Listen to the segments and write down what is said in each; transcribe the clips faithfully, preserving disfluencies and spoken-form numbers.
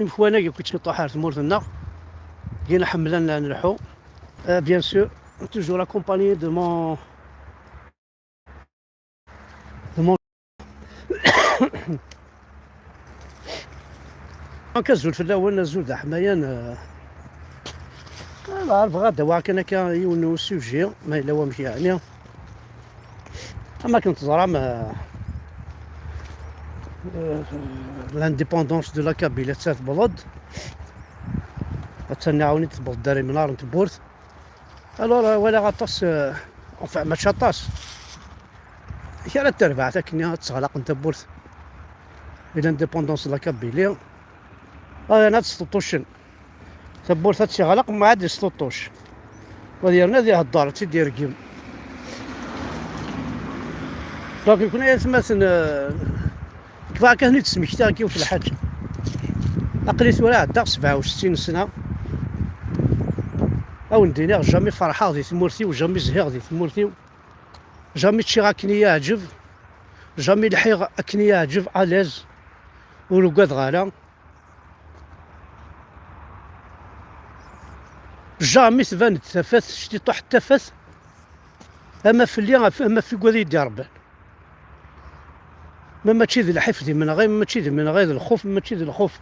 imekwan-agi akk yettmiṭuḥ ar tmurt-nneɣ, gin ḥemmlen ad nelḥu. Euh, bien sûr, toujours accompagné de mon, de mon. Donc, azul fell-awen, azul d aḥmayan. Euh, ah, bɣiɣ ad awiɣ kan akka yiwen n usujji, ma yella wamek yeɛni. Am akken teẓram, euh, euh, l'indépendance de la Kabylie attan tewweḍ-d. Attan nniɣ-awen-id tewweḍ-d ar imnar n tewwurt. Alors, euh, walaɣ aṭas, euh, enfin, mačči aṭas. Kra n terbaɛt akken ad teɣlaqen tawwurt i l'indépendance de la Kabylie. Ad, ad sṭuṭucen. Tawwurt ad tt-iɣleq, mbeɛd yesṭuṭuc. Wa yerna ad ihedder, ad tt-id-irgem. Donc, nekni ay atmaten, euh, kfeɣ kan ad ten-id-smektiɣ deg yiwet lḥaǧa. Aql-i tura ɛeddaɣ sebɛa u settin sna. Ad wen-d-iniɣ, jamais ferḥeɣ di tmurt-iw, jamais zhiɣ di tmurt-iw, jamais ččiɣ akken i yi-yeɛǧeb, jamais lḥiɣ akken i yi-yeɛǧeb, à l'aise, ur ugadeɣ ara. Jamais tban-d tafat, ctiṭuḥ n tafat, ama fell-i, ama f wigad i yi-d-iṛebban. Ma mačči d lḥif d imenɣi, ma mačči d imenɣi d lxuf, ma mačči d lxuf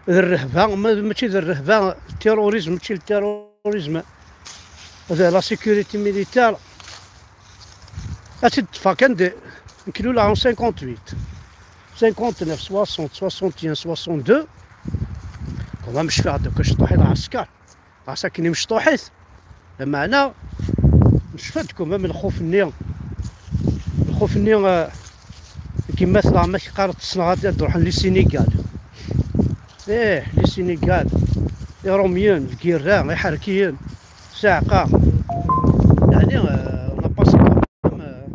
d rrehba, ma mačči d rrehba d terrorisme, mačči d terrorisme d la sécurité militaire. Ad tt-id-ṭṭfeɣ kan de, nekk luleɣ en cinquante-huit, cinquante-neuf, soixante, soixante et un, soixante-deux. Quand même, cfiɣ-d akk acṭuḥ i lɛesker. Ɣas akken imecṭuḥit, lameɛna necfa-d quand même lxuf-nni, lxuf-nni, euh, deg yemma-tneɣ, ma k-qqareḍ, ssneɣ ad, ad ruḥen li Sénégal. Ih, li Sénégal, Iṛumyen, lgirra, iḥerkiyen, saɛqa. Yeɛni, euh, on a passé quand même,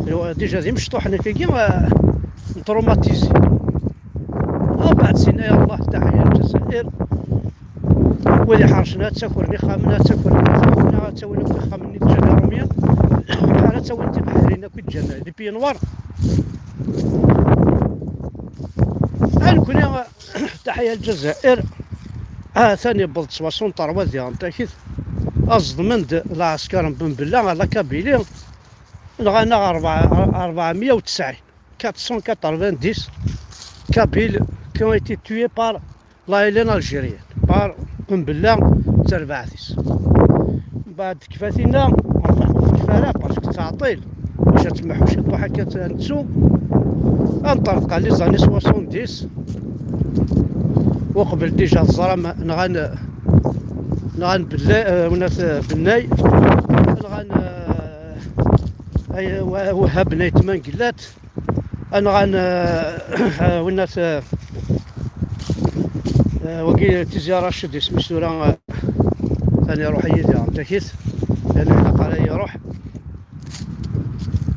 euh, déjà d imecṭuḥen akkagi, euh, ntraumatisé. Mbeɛd sinna, ya Allah, taḥya Lezzayer. Wid iḥercen ad ttakren ixxamen, ad ttakren ixxamen, ad ttawin akk ixxamen-nni d-ǧǧan Iṛumyen, ara ttawin tibḥirin akk i d-ǧǧan les pays noirs. A nekni, taḥya Lezzayer, ha-t-an yewweḍ-d soixante-trois diɣen takit, aẓeḍmen-d lɛesker n Benbella ɣer la Kabylie, nɣan-aɣ rebɛa, rebɛemya u tesɛin, quatre cent quatre-vingt-dix Kabyles qui ont été tués par la L N algérienne, par Benbella d terbaɛt-is. Mbeɛd tekfa tinna, ur tekfi ara, parce que teɛṭil. Bac ad temmeḥu ciṭuḥ akka, ad nettu. Ad neṭṭerḍeq ɣer les années soixante-dix. Uqbel déjà teẓram, nɣan, nɣan Bella-, euh, wnat, euh, Bennay. Nɣan, euh, ay-, Wa-, Wahab Ben Ayt Mengellat. Nɣan, euh, euh, winnat, euh, euh, wagi Tizi Racid, isem-is tura, euh, tani iruḥ yid-i, am takit. Llan ilaq ara iruḥ.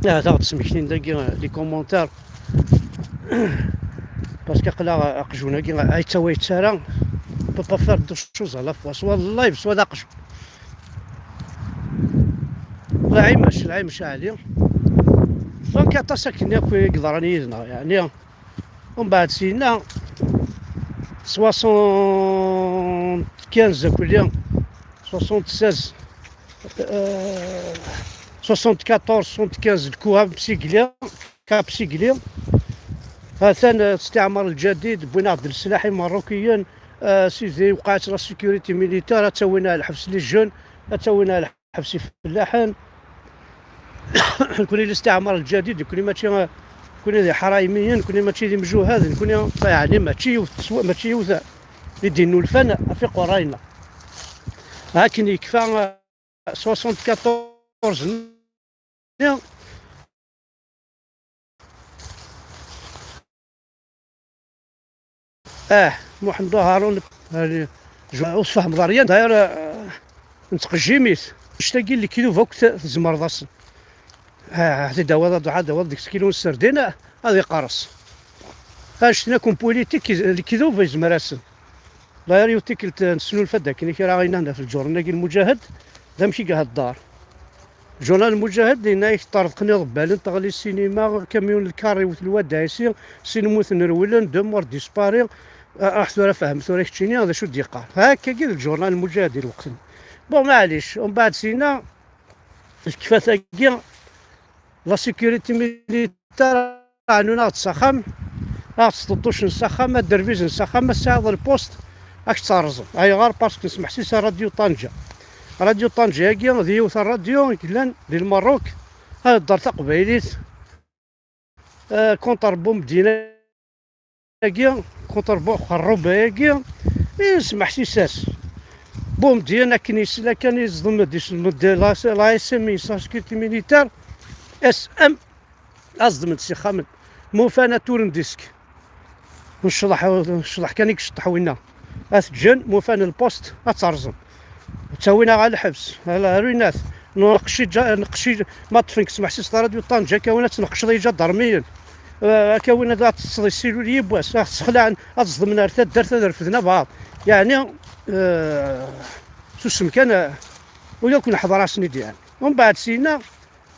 Ahat ad ɣ-d-smektin dagi, euh, les commentaires. Parce que aql-aɣ, euh, aqjun-agi, euh, ay yettawa yettara. On peut pas faire deux choses à la fois. Soit live, soit d aqjun. Lɛimac, lɛimac a Ɛli. Donc, aṭas akken akk i yeḍran yid-neɣ, yeɛni. Umbeɛd, syenna, soixante-quinze akk-, soixante-seize, euh, soixante-quatorze, soixante-quinze, le coup Cap Sigli, Cap Sigli. Atan, euh, estiɛmar lǧadid, wwin-aɣ-d leslaḥ Imeṛṛukiyen, euh, sidi, wqeɛɛet la sécurité militaire, ad ttawin ar lḥebs les jeunes, ad ttawin ar lḥebs ifellaḥen. Nekni listiɛmar lǧadid, nekni mačči, nekni d iḥraymiyen, nekni mačči d imjuhad, nekni, yeɛni mačči yiwet teswa-, mačči yiwet i d-innulfan ɣef iqerray-nneɣ. Akken yekfa, euh, soixante-quatorze-nni, ah, Muḥend Uharun, euh, ur tfehmeḍ ara, d'ailleurs, euh, nettqejjim-it. Annect-agi n lekdub akk t-, tzemreḍ-asen. Ah, ad t-id-tawiḍ, ad, ad tawiḍ deg-s kilu n sserdin, ad iqerres. Annect-nni akk n politik, lekdub yezmer-asen. D'ailleurs, yiwet tikkelt, euh, nesnulfa-d akken i kra i nnan ɣef lǧurnal-agi Lmuǧahed, d amek i ihedder. Journal Lmuǧahed yenna-yak ṭṭerḍqen iḍebbalen, teɣli ssinima, kamyun lkar iwet lwad Ɛisi, sin mmuten rewlen, deux morts disparus, Ah, ah, tura fhem, tura keččini d acu d-yeqqar. Hakkagi d lǧurnal Lmuǧahid i lweqt-nni. Bon, maɛlic, umbeɛd sina, tekfa tagi, la sécurité militaire ɛnun-aɣ-d s axxam, ad ɣ-sṭeṭṭucen s axxam, ad derbizen s axxam, ma tesɛiḍ lpost, ad k-tt-rẓen. Ayɣer? Parce que nesmeḥsis ar Radio Tanja. Radio Tanja-agi d yiwet n radio i yellan di Lmerruk, ad hedder taqbaylit, eh, contre Boumediene-agi, contre Buxerruba-agi, i nesmeḥsis-as. Boumediene akken yesla kan, yeẓdem-d, yesdem-d la, la S M I, la sécurité militaire, S M, ad ẓedmen-d s ixxamen. Mufan ad turen disk. Ncḍeḥ, ncḍeḥ kan i yecṭeḥ winna. Ad t-ǧǧen, mufan lpost, ad tt-rẓen. Ttawin-aɣ ɣer lḥebs, ala, ar winat. Neqci ǧa-, neqci, ma ṭṭfen-k smeḥsis la Radio Tanja, akka win ad tneqceḍ i iǧadarmiyen. Eh, akka win ad teṭṭseḍ i silul yiwwas, ad t-sexlaɛen, ad ẓedmen ar taddart, ad refden abaɛḍ. Yeɛni, eh, susem kan, eh, ula ken-ḥḍer-asen-id, yeɛni. Umbeɛd sina,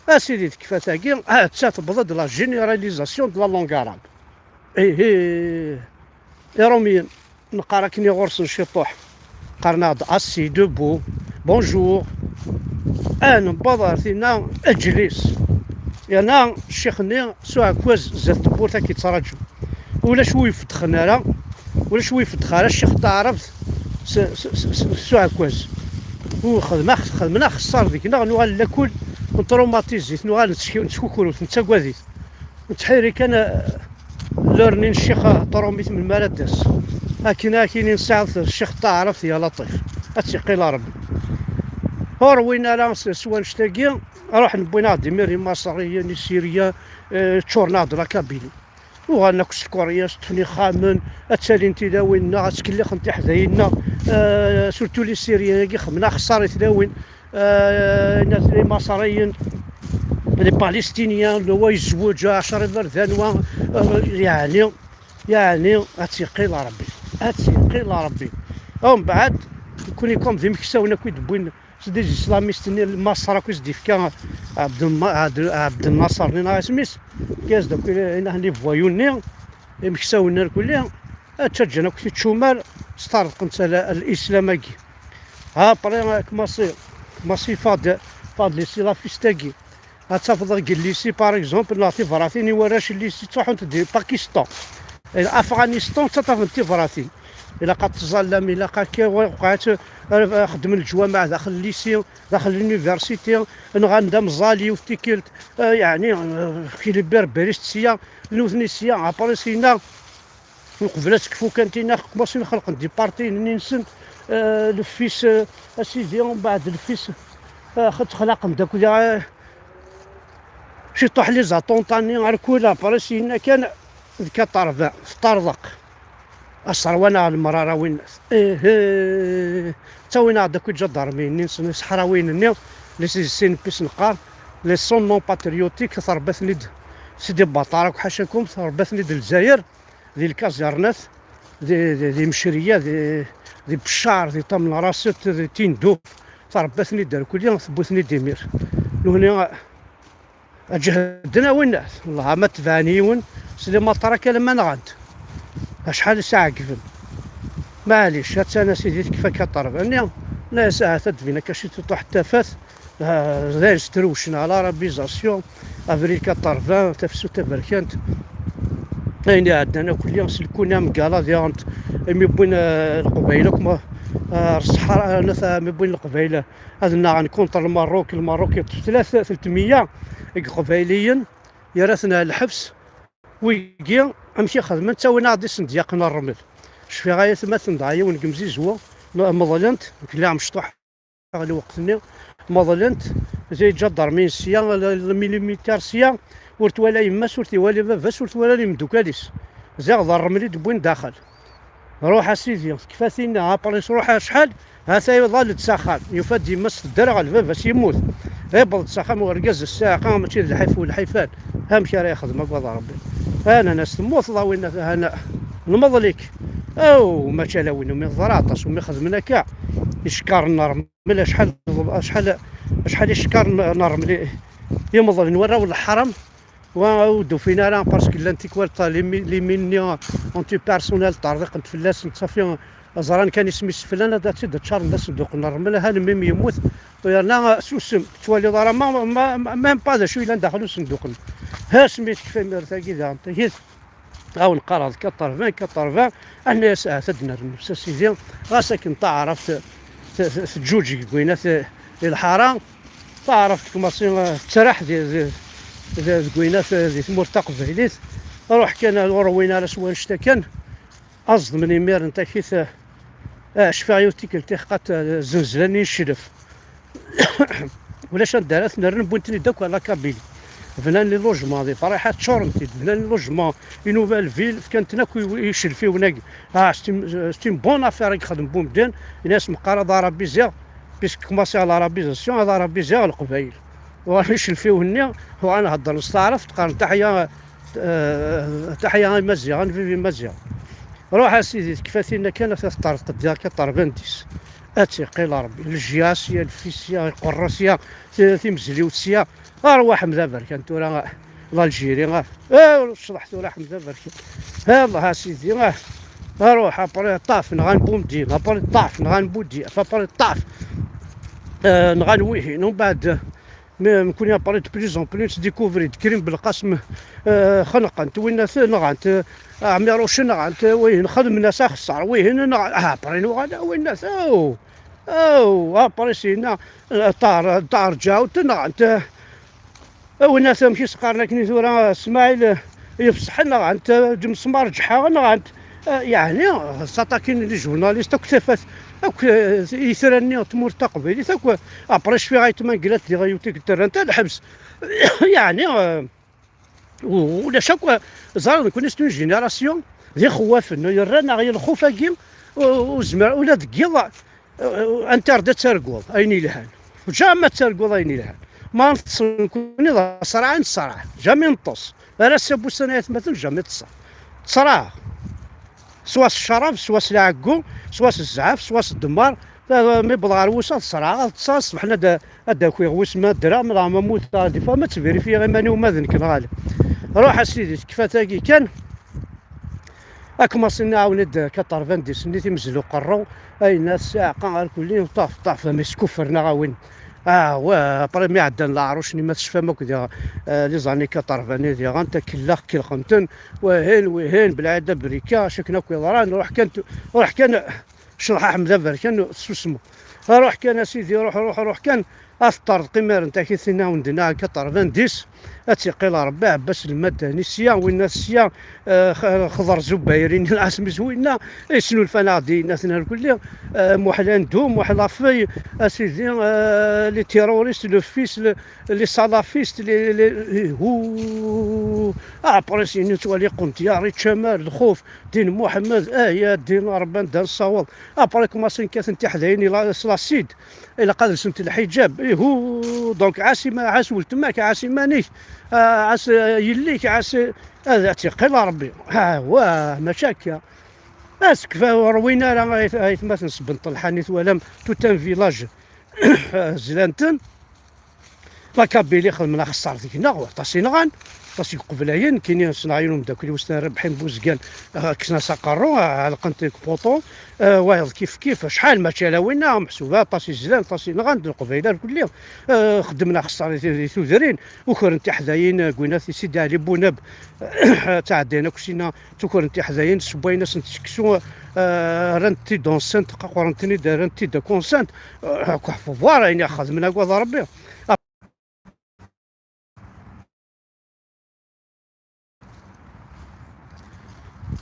a sidi, tekfa tagi, atta tewweḍ-d la généralisation de la langue arabe. Ihi, Iṛumyen, neqqar akken i ɣur-sen ciṭuḥ. Qqaren-aɣ-d assis, debout, bonjour. Ah, newweḍ ar tinna, eǧlis. Yerna ccix-nni s uɛekkaz zdat tewwurt ad k-yettraǧu. Ulac wi ifeddxen ara, ulac wi ifeddx ara ccix n taɛrabt s, s, s, s, s uɛekkaz. U xedmeɣ, xedmen axeṣṣar deg-neɣ, nuɣal lakul, neṭrumatizit, nuɣal nettki-, nettkukru-t, nettagad-it. Nettḥiri kan, eh, lurni n ccix, eh, Ṭrumit melmi ara d-tas. Akken, akin i nesɛa ccix n taɛrabt ya Laṭif. Ad tt-iqqil Ṛebbi. Ur win ara s, s wannect-agi, ruḥen wwin-aɣ-d imir Imaṣriyen, Isiryen, eh, ččuren-aɣ-d la Kabylie. Uɣalen akk s tkurya, s ṭṭfen ixxamen, ad ttalin tilawin-nneɣ, ad ttkellixen tiḥdayin-nneɣ, eh, surtout les Syriens-agi xedmen axeṣṣar i tlawin, eh, nat-, Imaṣriyen, les Palestiniens, le wa yezweǧ ɛecra iberdan, wa, eh, yeɛni, yeɛni, ad tt-iqqil Ṛebbi, ad tt-iqqil Ṛebbi. Umbeɛd, nekkni comme d imeksawen akk i d-wwin s des islamistes-nni n Maṣer akk i s-d-ifka Ɛebdel-, Ɛebdel-, Ɛebdel Naṣer-nni neɣ isem-is, fka-as-d akk i, i, les voyous-nni, imeksawen-nni irkelli, ad ttaǧǧan akk tiččumar, sṭerḍqen-tt ala, l'islam-agi. Ha, après, kmasi, kmasi fad, fad les salafistes-agi. Ad tafeḍ deg lycée, par exemple, neɣ tibratin i warrac n lycée ttruḥunt di Pakistan. Afɣanistan, ttaṭṭafen tibratin. Ilaq ad tẓallam, ilaq akka, waqeɛet, eh, xeddmen leǧwameɛ daxel lycée, daxel l'université, nɣan d amẓal yiwet tikkelt, eh, yeɛni, eh, kili berberist sya, nutni sya, après sina, uqbel ad tekfu kantina, commencen xelqen des partis-nni-nsen, eh, lefis, eh, a sidi, mbeɛd lefis, eh, ttxlaqen-d akk, eh, ciṭuḥ les attentats-nni, ar kul, après sina kan d quatre-vingts, teṭṭerḍeq. Aṣerwa neɣ lemrara winnat. Ihi, ttawin-aɣ-d akk iǧadarmiyen-nni, s-, iseḥrawiyen-nni, les C N P s neqqar, les sans nom patriotiques, terba-ten-id Sidi Baṭar akk ḥacakum, terba-ten-id Lezzayer, di lkazirnat, di, di, di Mecreya, di, di Beccar, di Tamenraset, di Tinduf, terba-ten-id irkelli, tewwi-ten-id imir. Nuhni, Ǧehden a winnat, Allah ma tebɛen yiwen, s les matraques alamma nɣan-t. Acḥal i s-ɛeggben. Maɛlic, attan a sidi tekfa akka ṭṭerba-nni, nna-yas ahat ad d-bin akka ciṭuṭ uḥettafat, ah, d ayen s-trewcen à l'arabisation, abrid quatre-vingts, tafsut taberkant, ayen iɛeddan akk-lli, s lkun amgala diɣen, imi wwin, ah, Leqbayel akk, ma, ah, ar ṣṣeḥra, ah, nat, ah, mi wwin Leqbayel, ad nnaɣen contre Lmerruk, Lmerruk yeṭṭef tlata, tletmeyya n Iqbayliyen, yerra-ten ar lḥebs. Wigi, amek i xedmen? Ttawin-aɣ-d isendyaqen n ṛṛmel. Cfiɣ ay atmaten dɣa yiwen deg Mzizwa, meḍlen-t, nekk lliɣ mecṭuḥ lweqt-nni, meḍlen-t, ziɣ iǧadarmiyen sya, l-, l-, milimitar sya, ur twala yemma-s, ur twala baba-s, ur twala imeddukal-is. Ziɣ d ṛṛmel i d-wwin daxel. Ruḥ a sidi, tekfa tinna, après-s ruḥ acḥal, ha-t-a iḍall-d s axxam, yufa-d yemma-s tedder ɣer baba-s yemmut. Iwweḍ-d s axxam urgaz, ssiɛqa mačči d lḥif u lḥifan. Amek ara yexdem agad Ṛebbi? Nnan-as temmuteḍ a winna, hana, nmeḍl-ik. Aw, mačči ala win umi teḍra aṭas, umi xedmen akka. Icekkaren n ṛṛmel, acḥal, acḥal, acḥal icekkaren n ṛṛmel i, imeḍlen warraw n leḥram. Wa ur d-ufin ara, parce que llan tikwal ṭa-, les mi-, les mines-nni anti-personnel ṭṭerḍiqent fell-asen, safi, ẓran kan isem-is flan, ad tt-id-ččaren d asenduq n ṛṛmel, ha nemmi-m yemmut, yerna susem, tettwaliḍ ara ma, ma, ma, même pas d acu yellan daxel usenduq-nni. Asmi tekfa imirt-agi daɣen, tagit, a wen-qqareɣ d quatre-vingts, quatre-vingts, anna-yas ahat ad d-nerr nnefs a sidi, ɣas akken taɛrabt t-, t-, teǧǧuǧeg deg winat, eh, di lḥara, taɛrabt tkumaṣi, eh, tettraḥ di, di, di, deg winat, eh, di tmurt taqbaylit. Ruḥ kan, ur ṛwin ara s wannect-a kan. Aẓeḍmen imir n takit, eh, eh, cfiɣ yiwet tikkelt iḥqat, eh, zenzlen i nclef. Ulac anda ara ten-rren, wwin-ten-id akk ar la Kabylie. Bnan les logements di Friḥa, ččuren-t-id, bnan les logements i Nouvelle Ville, fkan-ten akk i, i icelfiwen-agi. Ah, c'est une, c'est une bonne affaire i yexdem Boumediene, ini-as meqqar ad arabiziɣ, puisque commencé à l'arabisation, ad arabiziɣ Leqbayel. Uɣalen icelfiwen-nni, uɣalen heddren s taɛrabt, qqaren taḥya, eh, taḥya Imaziɣen, vive Imaziɣen. Ruḥ a sidi, tekfa tinna kan, ad teṭṭerḍeq deg quatre-vingt-dix. Ad tt-iqqil Ṛebbi. Lejyaɛ sya, lfi sya, iqerra sya, ti-, timezliwt sya. Arwaḥ Ḥmed Aberkan tura, l'Algérie, ah. Eh, ur tecḍeḥ tura Ḥmed Aberkan. Allah a sidi, ah. Arwaḥ, après ṭṭaf, nɣan Boumediene, après ṭṭaf, nɣan Boudiaf, après ṭṭaf. Eh, nɣan wihin, umbeɛd, mais, mkun après de plus en plus, découvrir Krim Belqasem, eh, xenqent, winna t-, nɣant, eh, Ɛmiruc nɣant, wihin xedmen-as axeṣṣar, wihin nɣan, ah, après nuɣal, winna t-, oh, oh, après sina, eh, Ṭar-, Ṭaher Ǧaɛut nɣant, eh, winna t-, amek i s-qqaren akken i tura, eh, Smaɛil, eh, Yefṣeḥ nɣant, eh, Ǧemsmar Ǧeḥḥa nɣant, eh, yeɛni, eh, ttaṭakin les journalistes, akk tafat, akk, eh, itran-nni n tmurt taqbaylit, akk, eh, après cfiɣ ayt Manglat di Ɣayutik, rran-t ɣer lḥebs. Yeɛni, eh, u-, ulac akk, eh, ẓer, nekkni c'est une génération d ixewwafen, yerran-aɣ i lxuf-agi, u-, ur zmireɣ ula deg yiḍ, eh, interdit ad targuḍ ayen yelhan. Jamais ad targuḍ ayen yelhan. Ma neṭṭes nekkni d asraɛ i nesraɛ, jamais neṭṭes. Ar ass-a n wussan ay atmaten, jamais ṭṭseɣ. Ttreɣ. Swa s ccrab, swa s lɛeggu, swa s zzɛaf, swa s ddemmar. Mi wwḍeɣ ɣer wusu, ad ṣerɛeɣ, ad ṭṭseɣ, ṣṣbeḥ ad, ad d-akiɣ wis ma ddreɣ, ma dɣa ma mmuteɣ, des fois ma ttvérifiyeɣ iman-iw ma d nekk neɣ ala. Ruḥ a sidi, tekfa tagi kan. Akmaṣi-nni ɛawen-d quatre-vingt-dix-nni, timezli uqerru, ayen ssiɛqa ar kulli, ṭaf, ṭaf, mi skuffren-aɣ a win. Ah, wa, après mi ɛeddan leɛruc-nni, ma tecfam akk diɣ, eh, les années quatre-vingt-dix, diɣ, anta kellax kelqen-ten, wihin, wihin, belɛid abrika, acu akken akk yeḍran, ruḥ kan tu-, ruḥ kan, ccḍeḥ Aḥmed Aberkan, tessusmeḍ. Ruḥ kan a sidi, ruḥ, ruḥ, ruḥ kan, ad teṭṭerḍeq imir n takit-nni awen-d-nniɣ quatre-vingt-dix, ad tt-iqqil Rebbi, Ɛebbas Lmadani sya, winna sya, eh, X-, Xeḍer Zubayri, nni lɛasem-is winna, isnulfan-aɣ-d i yinna-ten ar kulli, eh, Muḥ Landou, Muḥ Lafey, a sidi, eh, les terroristes, le fils, le, les salafistes, les, les, les, huu, après, sini nettwali Qentyar, Čamal, Lxuf, Din Muḥemmed, ah, ya ddin, Rebbi anda nessaweḍ. Après, commencen kkaten tiḥdayin i la-, s l'acide. Ilaq ad lsent lḥiǧab. Ihu, donc, ɛas ima-, ɛas weltma-k, ɛas iman-ik, ah, ɛas, eh, yelli-k, ɛas, eh, ad, ad tt-iqqil Rebbi. Ah, wah, mačči akka. Asekfa ur ṛwin ara ayt-, aytmaten sbent lḥani twalam, tout un village, zlan-ten. La Kabylie xedmen axeṣṣar deg-neɣ, aṭas i nɣan, aṭas i iqeblayen, kini ssneɣ yiwen umeddakel-iw s Rebḥi n Buzgan, eh, kksen-as aqerru, eh, ɛelqen-t deg puṭu, eh, wayeḍ kif kif, acḥal mačči ala winna, meḥsub aṭas i zlan, aṭas i nɣan, d Leqbayel ar kulli, eh, xeddmen axeṣṣar i, i tudrin, ukren tiḥdayin, eh, gwinat i Sidi Ɛli Bunab, ttɛeddayen akk sina, ttukren tiḥdayin, ssewwayen-asent seksu, eh, rrant-t-id enceinte, qaqurent-ten-id, rrant-t-id akk enceinte, eh, akk ḥfuḍ wara ayen i xedmen agad Rebbi.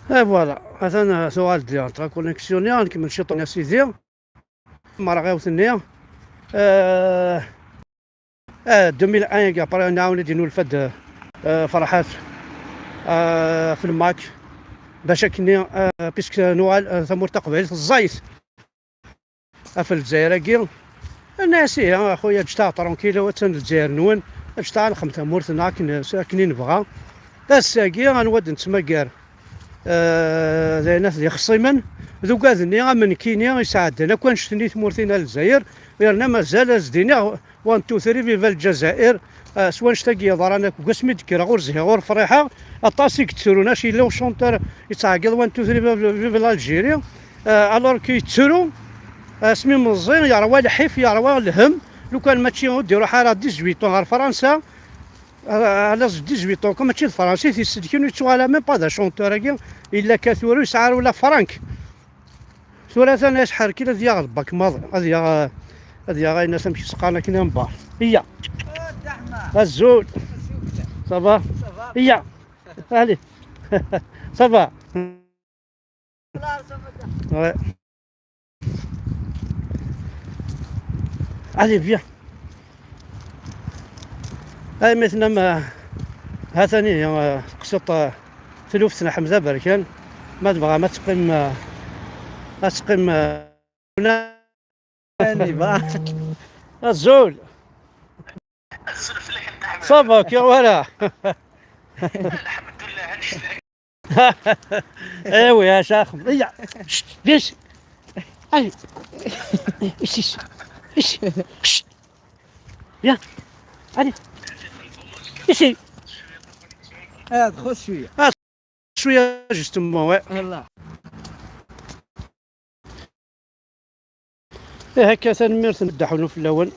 Et voilà, atan, eh, tuɣal-d la connexion-nni, ad nkemmel ciṭ a sidi. Merɣiwt-nni, eh, eh, deux mille un, après, nɛawen-d inulfa-d, eh, Ferḥat, eh, f lmak, bac akken, eh, puisque nuɣal, eh, tamurt taqbaylit ẓẓayet. Ɣef Lezzayer-agi, nniɣ-as, ihi, a xuya, ǧǧet-aɣ tranquille, attan Lezzayer-nwen, ǧǧet-aɣ ad nexdem tamurt-nneɣ akken, akken i nebɣa. Ass-agi, anwa d-nettmagar, eh, d ayen at d ixṣimen, d ugad-nni am nekkini, isɛeddan akk annect-nni i tmurt-in a Lezzayer, yerna mazal ad s-d-iniɣ, one, two, three, viva Lezzayer, Ah, s wanect-agi yeḍran akk, deg wasmi d-kkreɣ ur zhiɣ ur friḥeɣ. Aṭas i yettrun, acu yella ucunṭer yettɛeggiḍ one two three, vive, vive l'Algérie. Ah, alors que yettru, asmi meẓẓi, yerwa lḥif, yerwa lhem. Lukan mačči ur d-iruḥ ara dix-huit ans ɣer Fransa, ah, à l'âge de dix-huit ans, comme mačči d Fransa i t-isselken, ur yettuɣal même pas d achanteur-agi, yella akka tura, ur yesɛi ara ula frank. Tura atan ad ḥerkel, ad yaɣ lbak maḍi, ad yaɣ, ad yaɣ ayen amek i s-qqaren akken ambar. Iya. Azul. Ça va? Iya. Allez. Ça va? Ouais. Allez, viens. Ay, ma tennam, ah, ha-t-an ihi, ah, teqsiṭ, ah, tluft n Ḥmed Aberkan. Ma tebɣam ad teqqim, ah, ad teqqim, ah, Azul. Ça va, كي ولا؟ ايوه يا شيخ. هيا. شت، ليش؟ اي. ايش، ايش؟ ايش؟ شت. يا. علي. ايش؟ اه، خذ شويه. شويه justement، ouais. الله. إيه، هكا، تنميرت ندحونو في الأول.